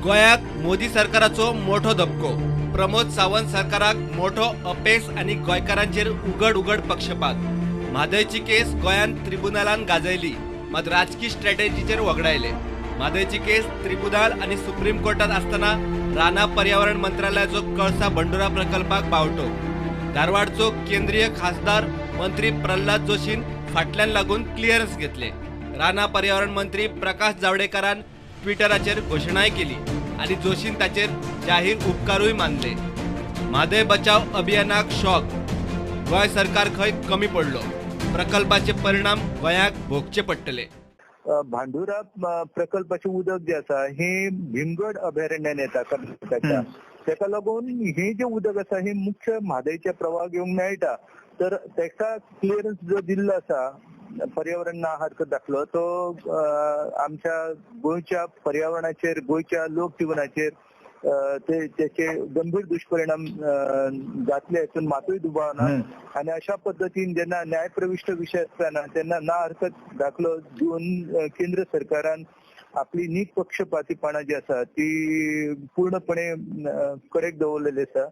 गोंयाक मोदी सरकाराचो मोठो धपको. प्रमोद सावंत सरकाराक मोठो अपेस आनी गोंयकारांचेर उगड उगड पक्षपात. म्हादयची केस गोंयान त्रिबुनालान गाजयली, मात राजकी स्ट्रॅटेजीचेर वगडायले. म्हादयची केस त्रिबुनाल आनी सुप्रीम कोर्टात आसतना रानां पर्यावरण मंत्रालयाचो कळसा भंडुरा प्रकल्पाक बावटो. धारवाडचो केंद्रीय खासदार मंत्री प्रल्हाद जोशीन फाटल्यान लागून क्लियरन्स घेतले. रानां पर्यावरण मंत्री प्रकाश जावडेकरान ट्विटराचेर घोशणाय केली आनी जोशीन ताचेर जाहीर उपकारूय मानले. म्हादय बचाव अभियानाक शॉक. गोंय सरकार खंय कमी पडलो. प्रकल्पाचे परिणाम गोंयाक भोगचे पडटले. भांडुरा प्रकल्पाचें उदक जें आसा हें भीमगड अभयारण्यान येता कर्नाटकाच्या. तेका लागून हें जें उदक आसा हें मुख्य म्हादयच्या प्रवाहाक येवंक मेळटा. तर तेका क्लियरन्स जो दिल्लो आसा, पर्यावरण ना हरकत दाखलो, तो आमच्या गोंयच्या पर्यावरणाचेर, गोंयच्या लोक जिवनाचेर ते त्याचे गंभीर दुष्परिणाम जातले हातून मातूय दुबाव ना. आणि अशा पद्दतीन जेन्ना न्यायप्रविष्ट विशय आसतना तेन्ना ना हरकत दाखलो दिवन केंद्र सरकारान आपली निपक्षपातीपणा जी आसा ती पूर्णपणे करेक्ट दवरलेली आसा.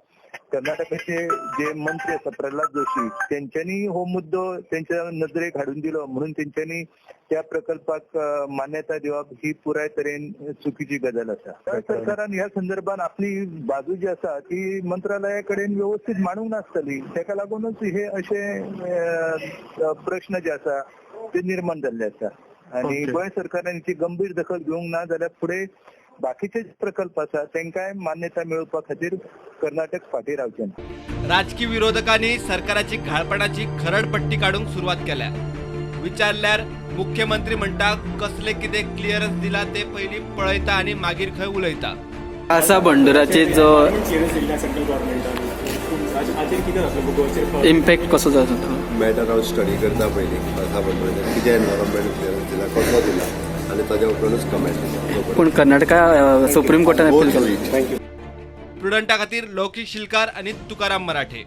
कर्नाटकाचे जे मंत्री आसा प्रल्हाद जोशी, तेंच्यांनी हो मुद्दो तेंच्या नदरेक हाडून दिलो म्हणून तेंच्यांनी त्या प्रकल्पाक मान्यता दिवप ही पुराय तरेन चुकीची गजाल आसा. सरकारान ह्या संदर्भात आपली बाजू जी आसा ती मंत्रालया कडेन व्यवस्थीत मांडूंक नासतली, तेका लागूनच हे अशे प्रश्न जे आसा ते निर्माण जाल्ले आसा. आणि गोंय सरकारान हिची गंभीर दखल घेवंक ना जाल्यार फुडें बाकीचे प्रकल्प आसा तेंकांय मान्यता मेळोवपा खातीर कर्नाटक फाटीं रावचें ना. राजकी विरोधकांनी सरकाराची घाळपणाची खरडपट्टी काडूंक सुरवात केल्या. विचारल्यार मुख्यमंत्री म्हणटा कसले कितें क्लियरन्स दिला ते पयलीं पळयता आनी मागीर खंय उलयता. आसा भंडुराचे जो इम्पॅक्ट कसो जाता तो मॅटर हांव स्टडी करता पयलीं. कळसा भंडुराचेर कितें एनवायरमेंट क्लियरन्स दिला, कसो दिला आनी ताज्या उपरांतूच कमेंट दिता. पूण कर्नाटका सुप्रीम कोर्टान अपील केला. Thank you. प्रुडंटा खातीर लौकीक शिलकार आनी तुकाराम मराठे.